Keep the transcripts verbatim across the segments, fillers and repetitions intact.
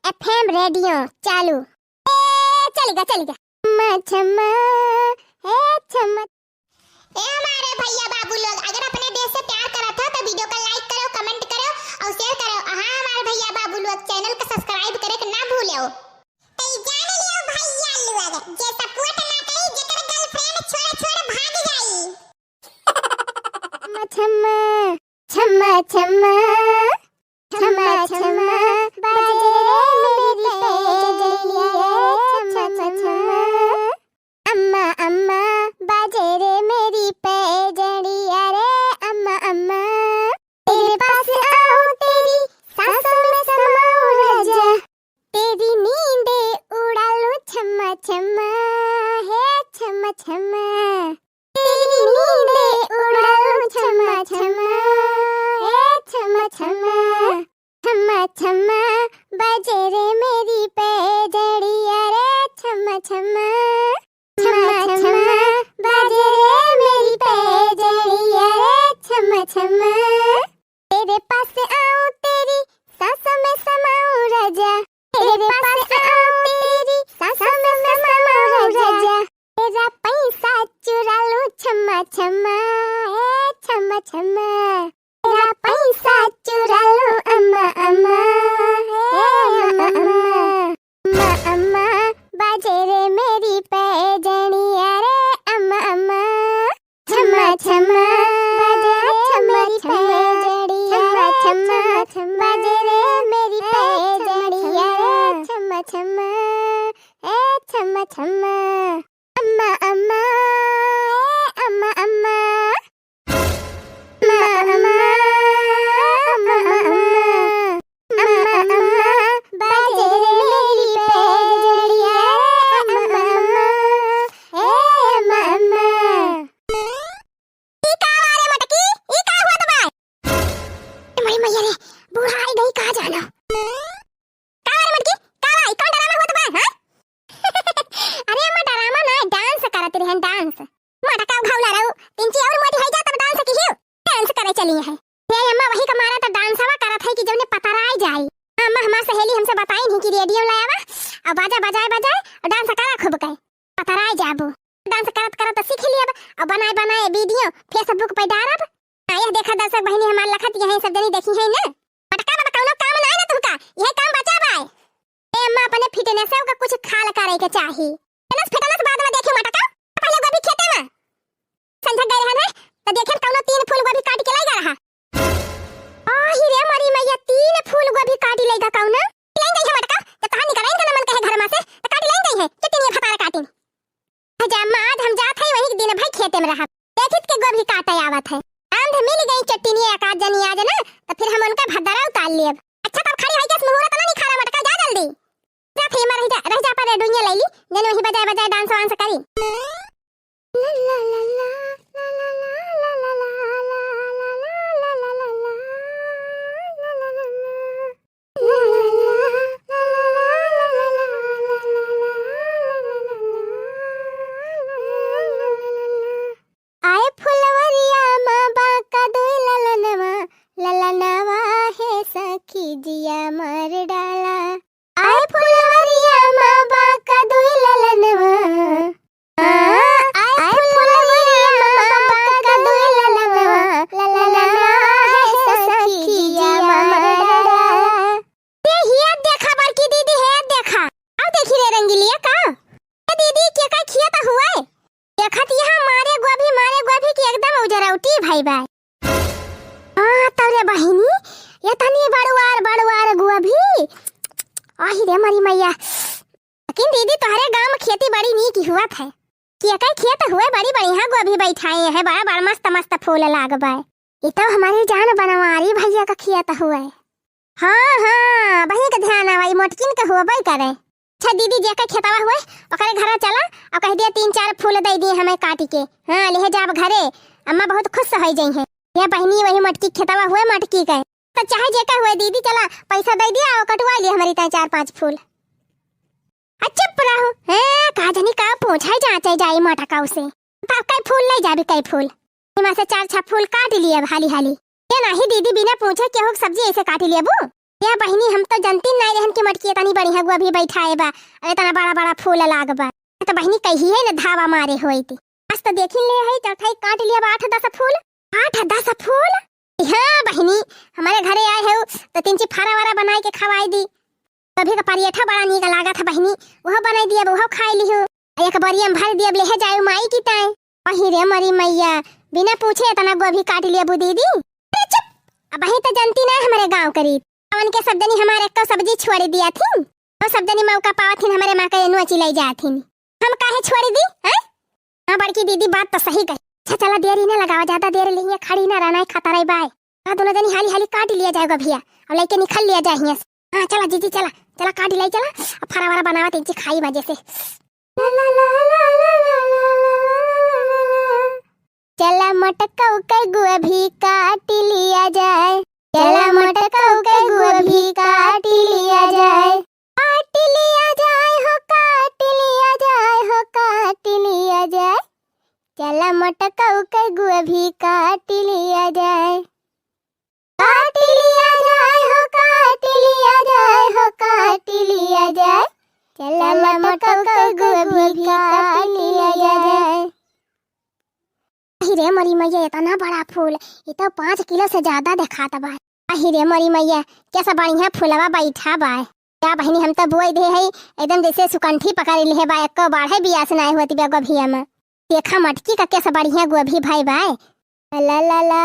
एफएम रेडियो चालू। ए, चलिगा, चलिगा। छम्मा छम्मा, ए छम्मा। ए हमारे भैया बाबू लोग, अगर अपने देश से प्यार करत हो तो वीडियो का like करो, कमेंट करो और शेयर करो। हाँ हमारे भैया बाबू लोग, चैनल का सब्सक्राइब करे के ना भूलो। तो ई जान लियो भैया लोग, जे सपोर्ट ना करी, जेकर गर्लफ्रेंड छोड़ छोड़ भाग जाई। छम्मा छम्मा, छम्मा छम्मा, छम्मा छम्मा, बाजे रे मेरी पैजनिया रे, छम्मा छम्मा। अम्मा अम्मा, बाजे रे मेरी पैजनिया रे, अम्मा अम्मा। तेरे पास आऊं, तेरी सांसों में समाऊं राजा, तेरी नींद उड़ा लूं छम्मा छम्मा, हे छम्मा छम्मा। तेरी नींद उड़ा लूं छम्मा छम्मा, हे छम्मा छम्मा। छम्मा छम्मा, बाजे रे मेरी पैजनिया रे, छम्मा छम्मा। छम्मा छम्मा, बाजे रे मेरी पैजनिया रे, छम्मा छम्मा। तेरे पास आऊं, तेरी सांसों में समाऊं राजा, तेरे पास आऊं, तेरी सांसों में समाऊं राजा, तेरा पैसा चुरा लूं छम्मा छम्मा, ए छम्मा छम्मा। तेरा पैसा चुरा लूं अम्मा अम्मा, ए अम्मा अम्मा। अम्मा अम्मा, बाजे रे मेरी पैजनिया रे, अम्मा अम्मा। छम्मा छम्मा, बाजे रे मेरी पैजनिया रे, छम्मा छम्मा, बाजे रे मेरी पैजनिया रे, छम्मा छम्मा, ए छम्मा छम्मा। अम्मा अम्मा, ए अम्मा अम्मा। अम्मा अम्मा, अम्मा अम्मा, अम्मा अम्मा, बाजे रे मेरी पैजनिया रे, अम्मा अम्मा, ए अम्मा अम्मा। ई का बा रे मटकी? ई का होत बा? ए माई मैया रे, बुढ़ाई गई का जाना। का बा रे मटकी? का बा? ई कौन ड्रामा होत बा, हाँ? अरे अम्मा, ड्रामा ना, डांस करत रहन, डांस। मटका घावला रहू, इंची और मोटी होइ जा तब डांस सीखियो। डांस करे चली है। हे अम्मा, वही का मारा तो डांसवा करत है कि जौने पतराई जाई। अम्मा, हमार सहेली हमसे बताई नहीं कि रेडियो ले आवा, और बाजा बजाए बजाए, और डांस करा खूब के। पतराई जाबू। डांस करत करत सीख लियब, और बनाए बनाए वीडियो Facebook पे डारब। आ, यह देखा दर्शक बहिनी हमार लखत यही सब जनी देखी है ना। मटका बा कौनो काम ना है ना तुमका, यह काम बचा बा। ए अम्मा, अपने फिटनेस का कुछ ख्याल करे के चाही। फिटनेस, फिटनेस बाद में देखी मटका, पहले गोभी खेते में। संझा गए रहन है, तो देखे कौनो तीन फूल गोभी काट के लाई गा रहा। आही रे मरी मैया, तीन फूल गोभी काटी लइगा कौनो? लाई गई है मटका, जब तहां निकराइन का न मन कहे घर में से, तो काटी लाई गई है, चटनिया भतार काटिन। जा अम्मा, आज हम जात है वही दिन भर खेते में रहब। देखित के गोभी काटे आवत है। आंध मिल गई चटनिया एक आध जनी आज ना, तो फिर हम उनका भद्दरा उतार लेब। अच्छा, तब खड़ी होई के मुहूर्त ना निखारा मटका, जा जल्दी। जा थी, रह जा, रह जा पर डुइया ले ली, जन वही बजाए बजाए डांस वांस करी। आए फुलवरिया मा बाका दुई ललनवा, ललनवा हे सखी जिया मार डाला। आए फुलवरिया मा बाका दुई ललनवा, आ, आए फुलवरिया मा बाका दुई ललनवा, ललनवा हे सखी जिया मार डाला। ते हिया देखा बड़की दीदी, हे देखा। आओ देखी रे रंगीलिया का। ए दीदी, के का खिया त हुए? देखत यहाँ मारे गोभी, मारे गोभी की एकदम उजरौटी भई बा। हाँ, तब रे बहिनी, ये तनी बड़ुआर, बड़ुआर गोभी। आही रे मरी मैया। लेकिन दीदी, तोहरे गांव में खेती बड़ी नीक हुआ था। के का खेत हुए, बड़ी बढ़िया गोभी बैठाए हैं, बड़ा, बड़ा मस्त, मस्त फूल लाग बा। ये तो हमारे जान बनवारी भैया का खेत हुए। हाँ, हाँ, वही के ध्यान आवा, ई मोटकिन के होबे करे। अच्छा दीदी, जेकर खेतवा हुए, ओकरे घरा चला और कह दिया, तीन चार फूल दे दिए हमें काटी के। हाँ, ले जाब घरे, अम्मा बहुत खुश हो जाई हैं। ये बहिनी वही मोटकी खेतवा हुए, मोटकी के। तो चाहे जेकर हुए दीदी, चला पैसा दे दिया और कटवा लिए हमारी ताई चार पांच फूल। आ, चुप रहो। हैं, का जानी का पूछे जांचे जाई मोटकाऊ से। बाप कई फूल ले जाबी, कई फूल। इमा से चार छह फूल काट लिए अब हाली हाली। ये नाही दीदी, बिना पूछे केहू के सब्जी ऐसे काट लिए बू? या बहिनी, हम तो जनती नाई रहन कि मटकी एतनी बढ़िया गोभी बैठाए बा, अउर एतना बड़ा बड़ा फूल लाग बा। तो बहिनी कहिए न धावा मारे होई थी। आज तो देखिन ले है, चौथाई काट लिया बा आठ दस फूल। आठ दस फूल? हाँ बहिनी, हमरे घरे आए हो तो तीन ची फरा वरा बनाए के खवाई दी। गोभी का पराठा बड़ा नीक लागत है बहिनी, उहो बनाई दिया, उहो खाई लिहो। आ एक बोरिया में भर दिया, लेहे जाए माई की ताई। अही रे मोरी मैया, बिना पूछे एतना गोभी काट लिया बू दीदी। अरे चुप, अबहीं तो जनती ना हमरे गाँव के रीत। अवन के सब जनी हमारे एक्को सब्जी छोड़ दिया थी, तो सब जनी मौका पावत थी हमरे माँ के नोची ले जात थी। हम काहे छोड़ दी, हैं? हाँ बड़की दीदी, बात तो सही कही। अच्छा चला, देरी ना लगावा, ज्यादा देर लिहिए खड़ी ना रहना है, खाता रही बाय। हाँ दोनों जनी हाली हाली काट लिया जाएगा भैया, अब लेके निकल लिया जाए हियाँ से। हाँ चला जीजी चला, चला काट लाई चला, अब फरा वरा बनावा तीन ची खाई मजे से। चला मटकऊ के गोभी काट लिया जाए, चला मटकऊ के गोभी काट लिया जाए, काट लिया जाए हो, काट लिया जाए हो, काट लिया जाए, चला मटकऊ के गोभी काट लिया जाए, काट लिया जाए हो, काट लिया जाए हो, काट लिया जाए, चला मटकऊ के गोभी काट लिया जाए। अहि रे मोरी मैया, एतना बड़ा फूल, ई तो पाँच किलो से ज्यादा देखात बा। अहि रे मोरी मैया, कैसा बढ़िया फूलवा बैठा बा। या बहिनी, हम तो बोई दे है, एकदम जैसे सुकंठी पकड़ लिहे बा, एको बाढ़े बियास नाय होत बा गोभिया में। देखा मटकी का कैसा बढ़िया गोभी भाई बा। ला ला ला।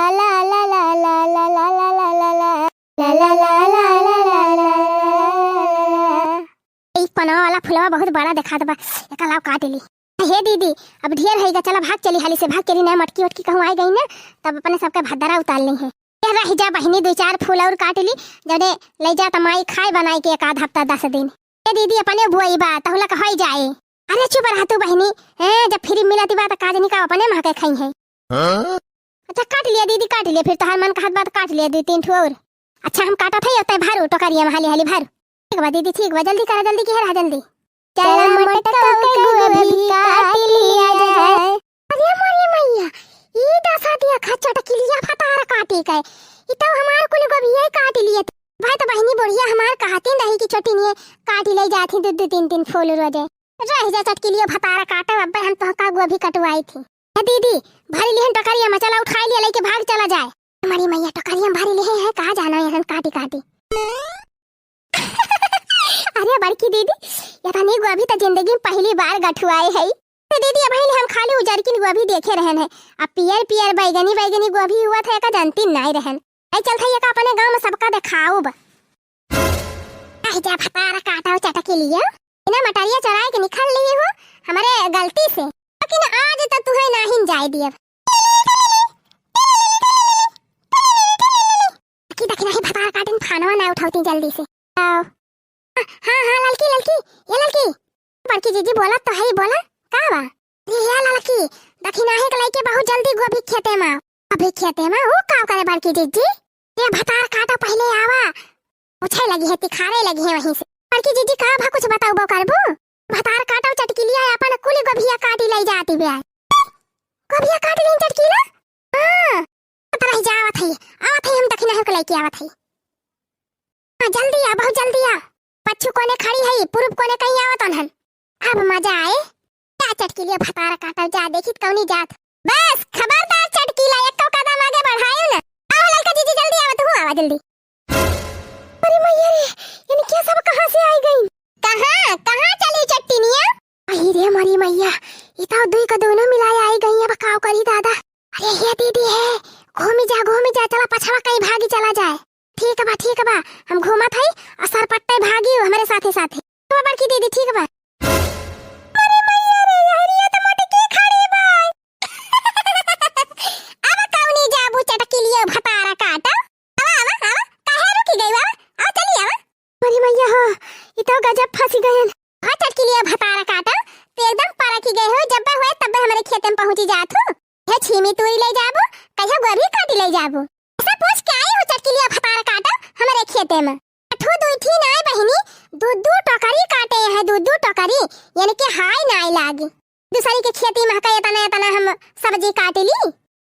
ई पनवा वाला फुलवा बहुत बड़ा देखात बा, एका लाव काट ली। हे दीदी, अब ढेर होइगा, चला भाग चली हाली से, भाग चली, ना मटकी वटकी कहूँ आइ गई ना, तब अपने सबके भद्दरा उतार ली है। ए रह जा बहिनी, दुइ चार फूल और काट ली, जौने ले जा त माई खाए बनाई के एक आध हफ्ता दस दिन। ए दीदी, अपने बोई बा, तहुला का होई जाए। अरे चुप रह तू बहिनी, हैं, जब फ्री मिलत बा त का जनी का अपने महके खाई है। हाँ? अच्छा काट लिया दीदी, काट लिया, फिर तोहार मन कहत बा त काट लिया दुइ तीन ठो और। अच्छा हम काटत है, तै भरू टोकरिया में हाली हाली भरू। ठीक बा दीदी, ठीक बा, जल्दी करा, जल्दी की है रहा, जल्दी। चला मटकऊ के गोभी काट लिया जाए। अरे मोरी मैया, ई दसा दिया खा चटकिलिया भतार काटे के। ई तो हमार कुल गोभिया काट लिए। भाई तो बहिनी बुढ़िया हमार कहती नहीं कि छोटी निये काट ले जाती दो दो तीन तीन फूल रोजे। रह जा चटकिलिया भतार काटे, अब्बे हम तोहका गोभी कटवाई थी। ए दीदी, भरी लिहन टोकरिया में, चला उठाई लिया, लेके भाग चला जाए। हमारी मैया टोकरिया में भरी लिहे हैं, कहाँ जाना है हम काटी काटी। अरे बड़की दीदी, एतनी गोभी तो जिंदगी में पहली बार गठुआए है। तो दीदी, अबहिन हम खाली उजरकिन गोभी देखे रहन है, अब पियर पियर बैगनी बैगनी गोभी हुआ था, एका जानती नाई रहन। आई चल था, एका अपने गाँव में सबका देखाउब। आई जा भतार काटो चटकिलिया, इन्हें मटरिया चराए के निकल ली हो हमारे गलती से, लेकिन आज तो तुहे नाहिन जाए दियब। देखी, देखी, नहीं भतार काटिन फानवा ना उठावती जल्दी से। आओ। हाँ, हाँ, ललकी, ललकी, ए ललकी। बड़की जीजी बोला तो है, बोला, का बा? ए, ए ललकी, दखिनाही के लइके बहुत जल्दी गोभी खेते में। अभी खेते में? ऊ का करे बड़की जीजी? ए भतार काटो पहिले आवा। पूछे लगी है, तिखारे लगी है वहीं से। बड़की जीजी का भा कुछ बताउबो करबू? भतार काटो चटकिलिया अपन कुली गोभिया काटी लई जाती बे। गोभिया काट ली चटकिला? हाँ। तो रह जा, आवत है, आवत है, हम दखिनाही के लइके आवत है। हाँ, जल्दी आ, बहुत जल्दी आ। पच्छू कोने खड़ी है, पुरुब कोने कहीं आवत हन। अब मजा आए। जा चटकिलिया भतार काटो, जा देखी त कौनी जात। बस, खबरदार चटकिला, एको कदम आगे बढ़ायो ना। आओ ललका जीजी, जल्दी आवा, तू आवा जल्दी। अरे मैया रे, इनके सब कहाँ से आई गई? कहाँ, कहाँ चली चट्टिनिया? अही रे मरी मैया, ई तो दुई का दोनों मिलाए आई गई, अब काव करी दादा। अरे ये दीदी है, घूमी जा, घूमी जा, चला पछवा कहीं भागी चला जाए। ठीक बा, ठीक बा, हम घूमत हई और सरपट्टे भागी हमरे साथे साथे। तो बड़की दीदी ठीक बा। अरे मैया रे, यहरिया तो मोटकी खड़ी बा। अब कौनी जाबू चटकिलियो भतारा काटा? आवा, आवा, आवा, काहे रुकी गई बा? आवा, चली आवा। अरे मैया हो, ई तो गजब फंसी गयन। हाँ, चटकिलिया भतारा काटा, तू एकदम परकी गए हो, जब हुए तब हमरे खेते में पहुंची जात हो। हे छीमी तूरी ले जाबो, कहियो गोभी काटी ले जाबो। ऐसा पूछ के आई हो चटकिलिया भतारा काटा हमरे खेते में। अठू दुई ठी नाय बहिनी, दू दू टोकरी काटे हैं, दू दू टोकरी, यानी कि हाय नाय लागी। दूसरी के खेती में का एतना एतना हम सब्जी काट ली।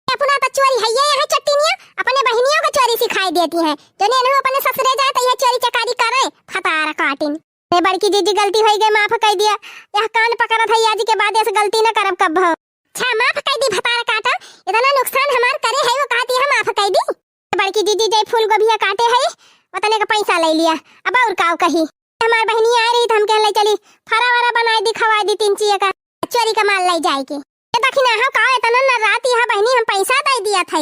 ए अपना तो चोरी है ये यहाँ चट्टिनिया, अपने बहिनियों को चोरी सिखाई देती हैं। जो नेनहु अपने ससुरे जाए तो यह चोरी चकारी करे, फतार काटिन। ए बड़की जीजी, गलती होई गई, माफ कई दिया। यह कान पकड़त है, आज के बाद ऐसे गलती न करब कब हो। अच्छा, माफ कई दी भतार काटा, इतना नुकसान हमार करे है वो कहती है माफ कई दी। बड़की जीजी, जय फूल गोभिया काटे है, उतने का पैसा ले लिया। अब और काव कही, हमार बहिनी आए रही तो हम कहले चली फरा वरा बनाए दी, खवाए दी तीन चीज का, चोरी का माल ले जाए के। ये दखिना हो का इतना न रात यहाँ बहिनी हम पैसा दे दिया था।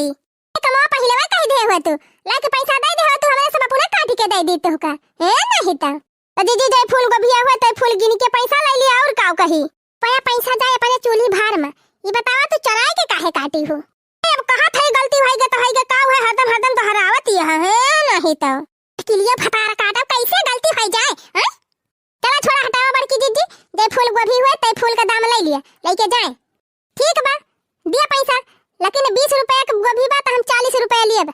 कमवा पहिले वही कह दे हुए तू, लाके पैसा दे दे हुए तू, हमरे सब अपना काट के दे दी तू का। हे नहीं तो। तो जीजी, जय फूल गोभिया हुए, तय फूल गिन के पैसा ले लिया, और काव कही। पया पैसा जाए अपने चूल्ही भार में। ये बतावा तू चराए के काहे काटी हो? ए, अब कहा था गलती होई गे तो होई गे, का हुए हरदम हरदम दोहरावत ये है, हे नहीं तो। किलियो फतार काटा, कैसे गलती होई जाए, हैं? चला छोड़ा हटावा बड़की जीजी, जय फूल गोभी हुए, तय फूल का दाम ले लिया, लेके जाए। ठीक बा, दिया पैसा, लेकिन बीस रुपया के गोभी बा, तो हम चालीस रुपया लेब।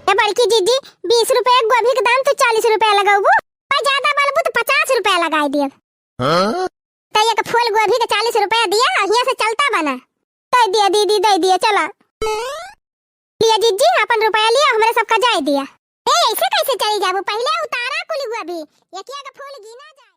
ए बड़की जीजी, बीस रुपया के गोभी के दाम तो चालीस रुपया लगाबू, और ज्यादा बोलबू तो पचास रुपया लगाई देब। हाँ? तो एक फूल गोभी के चालीस रुपया दिया, और हियां से चलता बना। दे दिया दीदी, दे दिया, चला। लिया जीजी, अपन रुपया लिया, हमरे सबका जाए दिया। ए, ऐसे कैसे चली जाबू? पहिले उतारा कुल गोभी, एक एक फूल गिना जाए।